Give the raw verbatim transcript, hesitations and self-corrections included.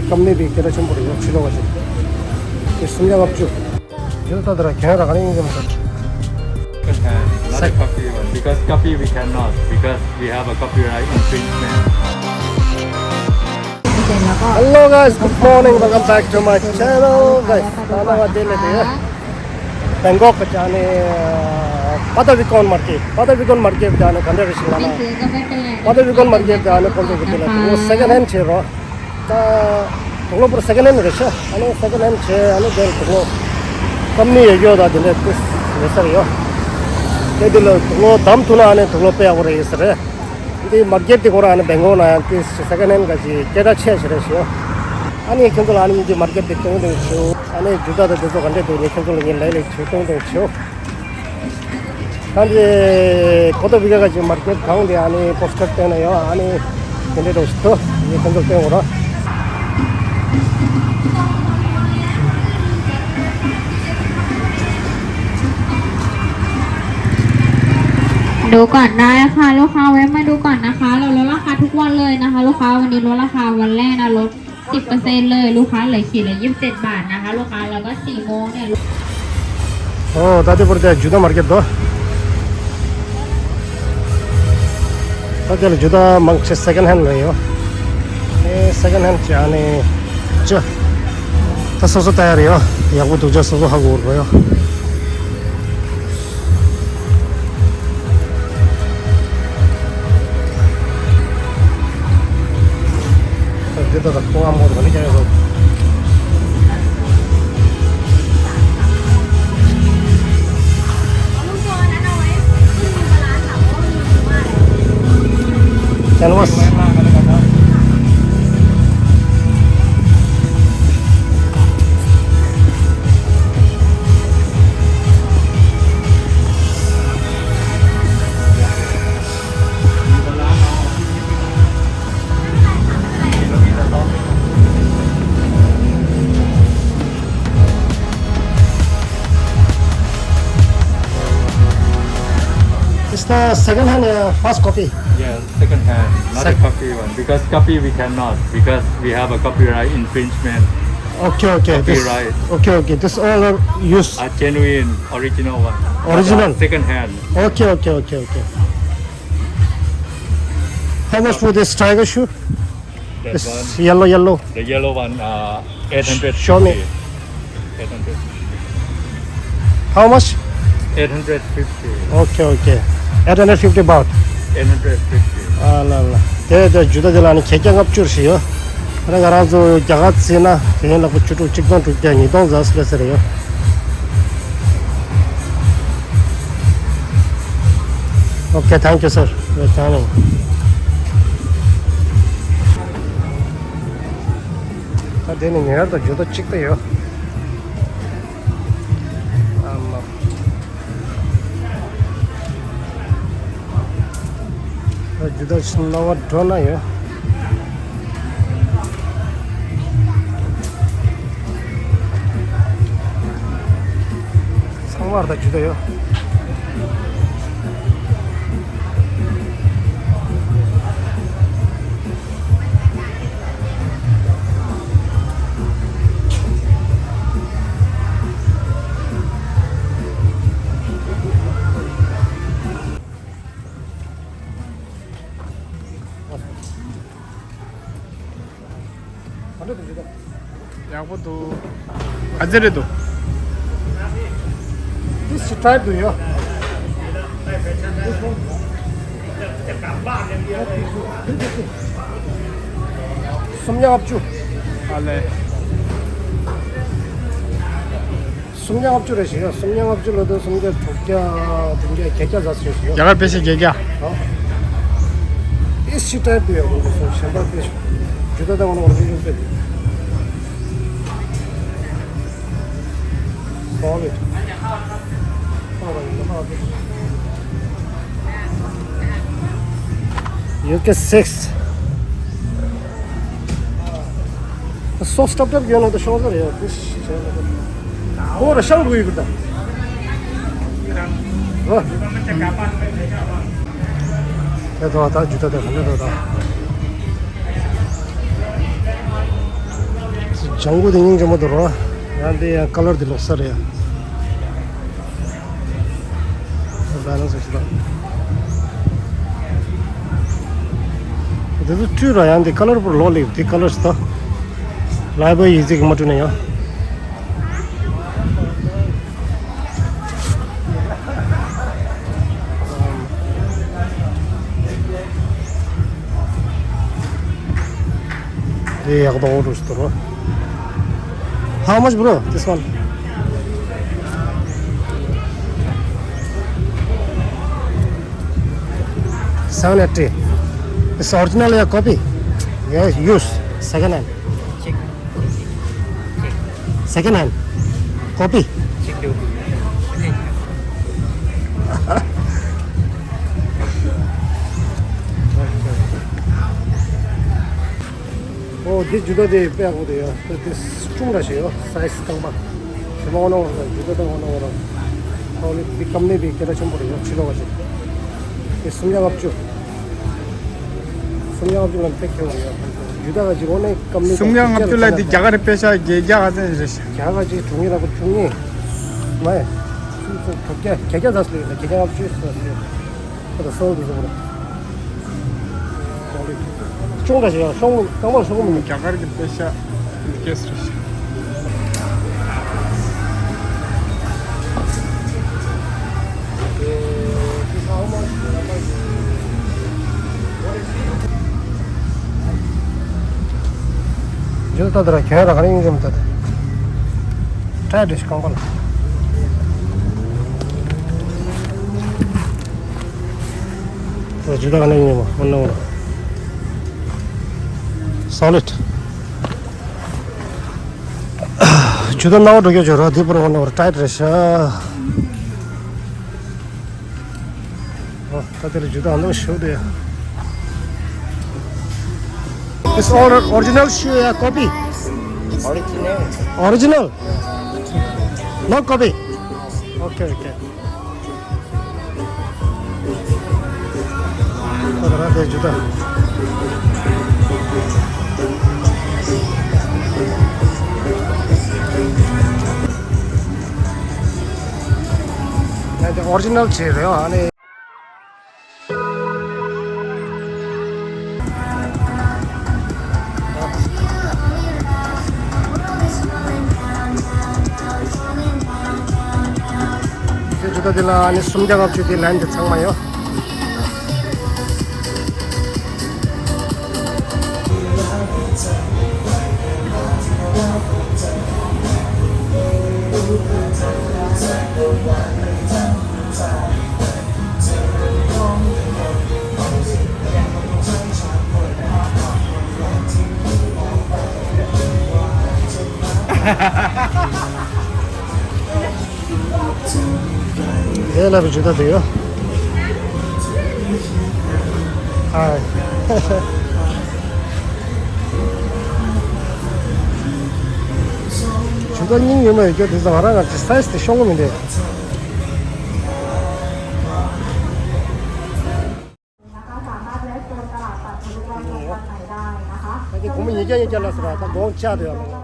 ཀམ་ནི་དེ་སྐད་གྲགས་ཆེན་པོ་རེད་ཡོད་ཕྱི་ལོགས་བ་ཞིག་དེ་སུམ་བརྒྱ་ལྔ་བཅུ། ཡོད་ད་དེ་ར་གྱོན་ར་ག་རེ་ཡིན་གྱི་མི་འདུག Second hand, not a copy one, because copy we cannot, because we have a copyright infringement. Hello guys, good morning, welcome back to my channel guys. ད་ནང་བ་དེ་ལས་དེ་བེང་ཀོག་གི་ཅ་ནི་པ་ཏ་བི་ཀོན་མར་ཀེད། པ་ཏ་བི་ཀོན་མར་ཀེད་ཅ་ནི་ག་འདྲ་རེད་ཤིག་ལ་ན། པ་ཏ་བི་ཀོན་མར་ཀེད་ཅ་ནི་ཁོང་ཚོ་གི་དེ་ལ་དེ་སེ་ཀེན་ཧན་ཌི་བྱེད་རོགས། ད་དུག་ལོག་པུར་སེ་ཀེན་ཧན་ཌི་རེད་ཤག་ཨ་ནི་སེ་ཀེན་ཧན་ཌི་བྱས་ཨ་ནི་དེར་དུག་ལོག་ཀམ་ནི་ཡོད་ཡོད་ད་དེ་འདྲ་ཏིས་ཡོད་ས་རེད་ཡོད། དེ་དེ་ལ་དུག་ལོག་བདམས་ཐུབ་ན་ཨ་ནི་དུག་ལོག་དཔེ་ཡག་པོ་རེད་ཡོད་ས་རེད། འདི་མར་ཀེད་དེ་ཁོ་རང་ཨ་ནི་བེང་ཀོག་ནང་ཡང་ཏིས་སེ་ཀེན་ཧན་ཌི་ག་ཅིག་སྐད་གྲགས་ཆེ་ཞིག་རེད་ཤག་ཨ་ནི་ཁྱོད་ཚོ་ལ་ཨ་ནི་འདི་མར་ཀེད་དེ་སྟོན་སྟོན་བྱེད། ཨ་ནི་ཇུ་ཏ་དང་དེ་ཚོ་ག་འདྲས་འདུག་ངས་ཁྱོད་ཚོ་ལ་ངས་ལེགས་ལེགས་བྱེད་སྟོན་སྟོན་བྱེད། ད་འདི་ཀོ་ཏ་བི་ཀ་ག་ཅིག་མར་ཀེད་གང་དེ་ཨ་ནི་པོ་སི་ཊར་བསྟན་ན་ཡོད། ཨ་ནི་དེ་འདྲའི་འདྲ་ཞིག་ཏུ་ངས་ཁྱོད་ཚོར་བསྟན་འོང་ར།ดูก่อนได้ค่ะลูกค้าแวะมาดูก่อนนะคะ เราลดราคาทุกวันเลยนะคะ ลูกค้าวันนี้ลดราคาวันแรกนะ ลด สิบเปอร์เซ็นต์เลยลูกค้า เหลือขีดละยี่สิบเจ็ดบาทนะคะลูกค้า แล้วก็สี่โมงเนี่ย ཨོ་ད་དེ་བར་དེ་ཇུ་ཏ་མར་ཀེད་དོ། ད་དེ་ལ་ཇུ་ཏ་མང་ཆེ་སེ་ཀེན་ཧན་ཌི་རེད་ཡོད། ཨེ་སེ་ཀེན་ཧན་ཌི་ཅ་ནི་ཅི། ད་སོ་སོ་ལྟ་ཡ་རེད་ཡོད། ཡག་པོ་འདུག་ཅ་སོ་སོ་ཧ་གོ་རེད་ཡོད། འདི་ལྟ་ལ་ཁོ་ཨ་མོ་ར་ནི་ཀྱང་ཡོད། Canvas. It's the second hand, uh, first copy. Yeah, second hand, not a Sec- copy one, because copy we cannot, because we have a copyright infringement. Okay, okay. This, copyright. Okay, okay. This all are used. A genuine, original one. Original. Not a second hand. Okay, okay, okay, okay. How much for this tiger shoe? That it's one, yellow, yellow. The yellow one, uh, eight hundred fifty. Show me. Eight hundred. How much? Eight hundred fifty. Okay, okay. Eight hundred fifty baht. Eight hundred fifty. ཨ་ལ་ལ། དེ་དེ་ཇུ་ཏ་དེ་ལ་ནི་བརྒྱད་བརྒྱ་ལྔ་བཅུ་ཞིག་ཡོད། ཨ་ནི་ང་རང་ཚོ་རྒྱ་གར་བརྩིས་ན་དེ་ཡིན་ལག་པ་བཅུ་དྲུག་གཅིག་སྟོང་དྲུག་བརྒྱ་ཉིས་སྟོང་ཙམ་ཟེར་ཟེར་ཡོད། Okay, thank you, sir. We're coming. ད་དེ་ནི་ངེས་པར་དུ་ཇུ་ཏ་གཅིག་ཏུ་ཡོད། ཨ་མ། ད་ཇུ་ཏ་ཕྱིན་ལ་བ་འགྲོ་ན་ཡོད། ཚང་མར་ད་ཇུ་ཏ་ཡོད། ཡག་པོ་འདུག་ཨ་ཙི་རེད་འདུག This type do you? སུམ་བརྒྱ་ལྔ་བཅུ། ཨ་ལེ། སུམ་བརྒྱ་ལྔ་བཅུ་རེད་ཞིག་ཡོད། སུམ་བརྒྱ་ལྔ་བཅུ་ལ་དུ་སུམ་བརྒྱ་དྲུག་བརྒྱ་བདུན་བརྒྱ་བརྒྱད་བརྒྱ་ཟ་ཞིག་ཡོད། རྒྱ་གར་པེ་ཤི་བརྒྱད་བརྒྱ། ཨོ། ཨིས་ཤི་ཊའིབ་ཡོད་ཁོང་ཚོ་གཞན་པ་པེ་ཤི་ཇུ་ཏ་དང་ང་ནོར་བེ་ཇན་པེ། Solid. You get six. སོགས་སྲབ་སྲབ་ཡོད་ན་ད་ཤོག་ཟེར་ཡོད་དེ་ཤི་ཆེ་ན་ད། ཁོ་ར་ཤང་དགོས་ཡོད་ད། ཨ། དེ་ཐོག་ད་ཇུ་ཏ་དེ་ག་འདྲ་འདུག་ད། ལྗང་གུ་དེ་སྙིང་རྗེ་མོ་འདུག་རོ། ཡང་དེ་ཡང་ཀ་ལར་དེ་ལོག་ས་རེད་ཡ། བེ་ལན་སི་ཞིག་དང་། དེ་ཚོ་བཀྲུས་ར་ཡང་དེ་ཀ་ལར་པོ་ལོག་ལེབ་དེ་ཀ་ལར་སི་ད། ལའི་བ་ཡི་ཟིག་མ་བཀྲུས་ན་ཡང་། དེ་ཡག་པོ་འགྲོ་ཞིག་འདུག་རོ། How much, bro? This one? Seven eighty. It's original or copy? Yes, use. Second hand. Check. Check. Second hand. Copy. Check do. ཨོ་འདི་ཇུ་ཏ་དེ་དཔེ་ཡག་པོ་འདུག་ཡ། དེ་ཆུང་ར་ཞིག་ཡོད། སའི་ཛི་རྐང་པ། ཞི་མ་ཨོ་ནོ་ཇུ་ཏ་དང་ཨོ་ནོ་ཨོ་ནོ། ཨོ་ནི་འདི་ཀམ་ནི་དེ་སྐད་གྲགས་ཆེན་པོ་རེད་ཡ། ཕྱི་ལོགས་པ་ཞིག་དེ་སུམ་བརྒྱ་ལྔ་བཅུ། སུམ་བརྒྱ་ལྔ་བཅུ་ལ་དཔེ་ཁེ་བོ་རེད་ཡ། ཇུ་ཏ་ག་ཅིག་ཨོ་ནི་ཀམ་ནི་སུམ་བརྒྱ་ལྔ་བཅུ་ལ་དེ་རྒྱ་གར་པེ་ཤ་བརྒྱད་བརྒྱ་ག་ཚད་རེད། རྒྱ་ག་ཅིག་དྲུག་ཉིས་ལ་གོ་བཅུ་གཉིས། མ་ཡ། སུམ་ཚོ་དྲུག་བརྒྱ་བརྒྱད་བརྒྱ་ཙམ་ཞིག་ལས་ཡོད་ན་བརྒྱད་བརྒྱ་ལྔ་བཅུ་ཙམ་ཞིག་ལས་ཡོད། ད་སོང་དུ་སོང་རེད། ཅུང་འདྲ་ཞིག་ཡང་ཤོང་མི་རྐང་པར་ཤོང་མི་འདུག་རྒྱ་གར་གྱི་པེ་ཤ་འདི་སྐད་ཟེར་ཞིག་ཇུ་ཏ་ད་ར་གྱོན་ར་ག་རེ་ཡིན་གྱི་མི་ད་ད། ཀྲའི་འདྲ་ཞིག་རྐང་པ་ལ། ཇུ་ཏ་ག་ནས་ཡིན་མ་འོ་ན་འོ་ན། སོ་ལིཌ། ཇུ་ཏ་ནང་འགྲོ་རྒྱུ་བྱོས་ར་དེ་པར་འོ་ན་འོ་ན་ཀྲའི་འདྲ་ཞིག་ཨོ། ད་དེ་ལ་ཇུ་ཏ་ཨ་ནོ་ཞུ་དེ། It's or- original shoe, yeah, copy? Original. Original? No copy? Okay, okay. ད་ད་དེ་ཇུ་ཏ། ཡ་དེ་ཨོ་རི་ཇི་ནལ་ཅིག་རེད་ཨ་ནི། དེ་ཇུ་ཏ་དེ་ལ་ཨ་ནི་སུམ་བརྒྱ་ལྔ་བཅུ་དེ་ལན་དེ་ཚང་མ་ཡོད། དེ་ལ་བི་ཇུ་ད་དེ་ཡོད། ཧའི། ཇུ་ད་སྙིང་ཡོད་མ་ཡོད་སྐྱོ་དེ་ཚོ་ང་རང་ང་ཚོ་སའི་ཛི་དེ་ཤོང་གི་མི་འདུག་ད་དེ་སྒོར་མོ་ཉིས་བརྒྱ་ཉིས་བརྒྱ་ལ་ཟེར་བ་ད་སྒོར་བཅག་དེ་ཡོད།